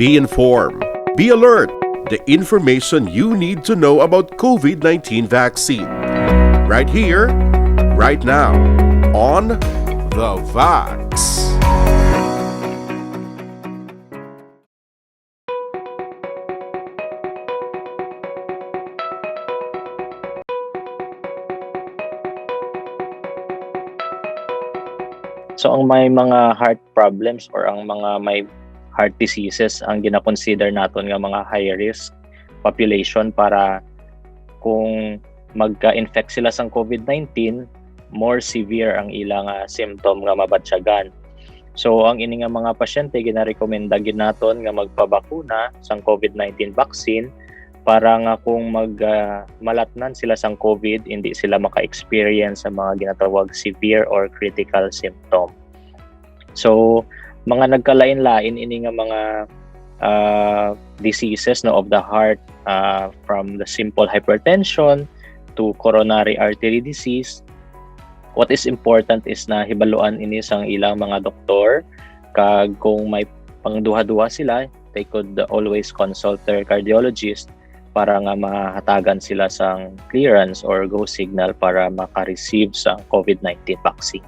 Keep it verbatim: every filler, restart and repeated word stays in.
Be informed. Be alert. The information you need to know about COVID nineteen vaccine. Right here, right now, on The Vax. So ang may mga heart problems or ang mga may heart diseases ang gina-consider naton nga mga high risk population para kung magka-infect sila sang COVID nineteen, more severe ang ilang uh, symptom nga mabatyagan. So ang ini nga mga pasyente ginarekomenda gid naton nga magpabakuna sang COVID nineteen vaccine para nga kung mag uh, malatnan sila sang COVID, hindi sila maka-experience sa mga ginatawag severe or critical symptom. So mga nagkalain-lain ini nga mga uh, diseases no of the heart, uh, from the simple hypertension to coronary artery disease. What is important is na hibaluan ini sang ilang mga doktor, kag kung may pangduha-duha sila, they could always consult their cardiologist para nga mahatagan sila sang clearance or go signal para maka-receive sa COVID nineteen vaccine.